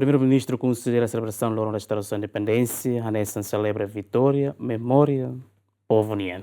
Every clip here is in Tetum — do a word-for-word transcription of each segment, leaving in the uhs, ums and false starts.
Primeiru-Ministru konsidera selebrasaun loron restaurasaun independénsia hanesan selebra vitória, memória povu nian.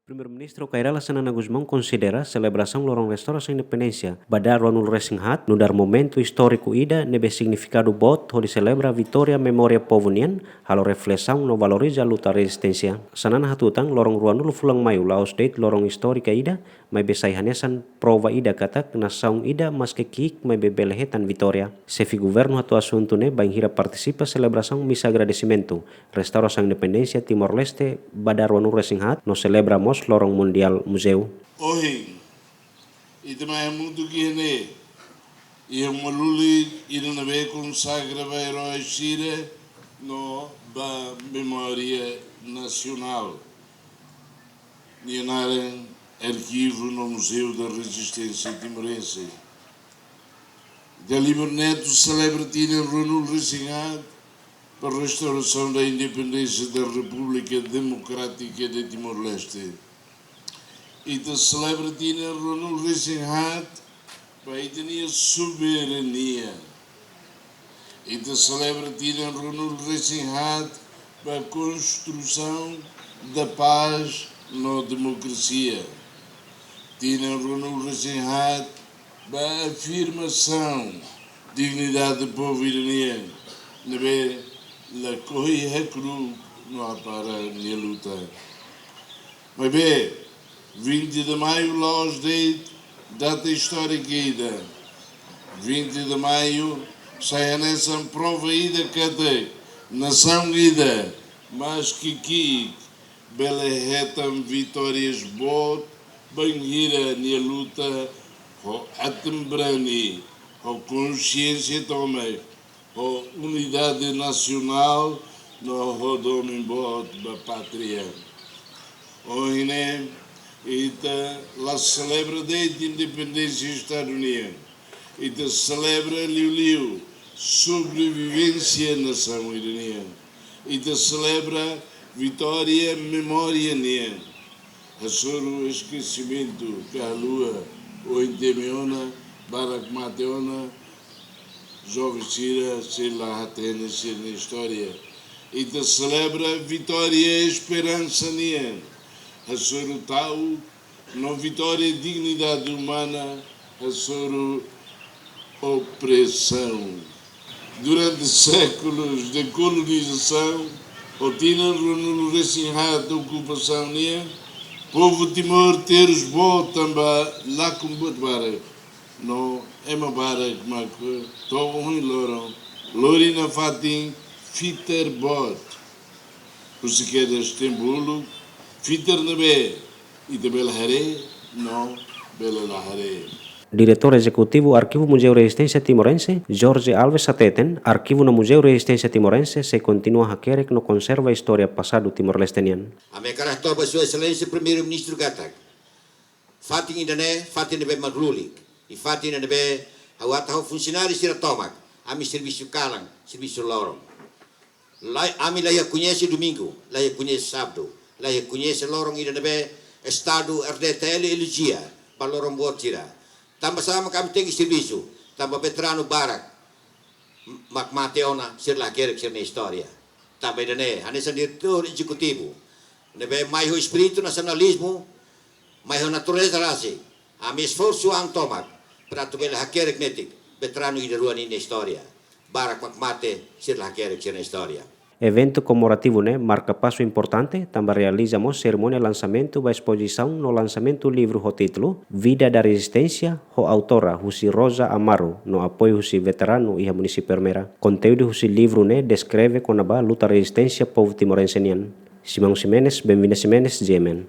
Primeiru-Ministru Kay Rala Xanana Gusmão konsidera selebrasaun loron restaurasaun independénsia ba dala ruanulu-resin-haat nu'udar momentu istóriku ida ne'ebé signifikadu boot hodi selebra vitória memória povu nian, halo reflesaun no valoriza luta rezisténsia. Xanana hatutan loron ruanulu fulan Maiu la'ós de'it loron istórika ida, maibé sai hanesan prova ida katak nasaun ida maske ki'ik maibé bele hetan vitória. Xefe Governu hato'o asuntu ne'e bainhira partisipa selebrasaun misa agradesimentu restaurasaun independénsia Timor-Leste ba dala ruanulu-resin-haat no selebra mós loron mundiál muzeu. Ohin, ita mai hamutuk iha ne'e, iha uma lulik ida ne'ebé konsagra ba erói sira no ba memória nasionál. Nia naran Arquivo no Museu da Resistência Timorense. Ita livre neto selebra tinan ruanulu-resin-haat ba restaurasaun da independénsia da República Democrática de Timor-Leste. Ita selebra tinan ruanulu-resin-haat ba ita-nia soberania. Ita selebra tinan ruanulu-resin-haat ba konstrusaun da pás no demokrasia. Tinan ruanulu-resin-haat ba afirmasaun dignidade povu ida nian ne'ebé lakohi hakru'uk no hapara nia luta. Maibé, vinte de Maio la'ós de'it data istórika ida. Vinte de Maio sai hanesan prova ida katak nasaun ida maske ki'ik bele hetan vitórias boot bainhira nia luta ho atan-brani, ho konxiénsia tomak, ho unidade nasionál no ho domin boot ba pátria. Ohin ne'e, ita la selebra de'it independénsia Estadu nian. Ita selebra liuliu sobrevivénsia nasaun ida nian. Ita selebra vitória memória nian. Hasoru eskesimentu ka haluha, ohin temi ona, barak mate ona, joven sira sei la hatene sira-nia istória. Ita selebra vitória esperansa nian. Hasoru ta'uk no vitória dignidade umana, hasoru opresaun. Durante séculos de colonização, ho tinan ruanulu-resin-haat okupasaun nian, povu Timor terus boot tanba lakon buat barak. No ema barak mak to'o ohin loron lori nafatin fitar boot. Husi kedas tempu uluk, fitar ne'ebé ita bele haree no bele la haree. Diretór Ezekutivu Arkivu Muzeu Rezisténsia Timorense, Jorge Alves hateten, Arkivu no Muzeu Rezisténsia Timorense sei kontinua hakerek no konserva istória pasadu Timor-Leste nian. Ami hakarak hato'o ba Sua Exelénsia Primeiru-Ministru katak fatin ida-ne'e fatin ne'ebé mak lulik, i fatin ida ne'ebé ha'u atu ha'u funsionáriu sira tomak, ami servisu kalan, servisu loron. Lai, ami la iha koñese domingu, la iha koñese sábadu, la iha koñese loron ida ne'ebé Estadu R D T L elojia ba loron boot sira. Tanba sá mak ami tenke servisu, tanba veteranu barak mak mate ona, sira la hakerek sira-nia istória. Tanba ida-ne'e, hanesan diretór ezekutivu ne'ebé mai ho espíritu nasionalizmu, mai ho natureza rasik, ami esforsu an tomak para atu bele hakerek netik veteranu ida rua ninia istória. Barak mak mate, sira la hakerek sira-nia istória. Eventu komemorativu ne'e marka pasu importante, tanba realiza mós serimónia lansamentu ba espozisaun no lansamentu livru ho títulu Vida da Resistência, ho autora husi Rosa Amaru, no apoiu husi veteranu iha munisípiu Ermera. Konteúdu husi livru ne'e deskreve kona-ba luta rezisténsia povu timorense nian. Simão Ximenes, Benvinda Ximenes, G M N.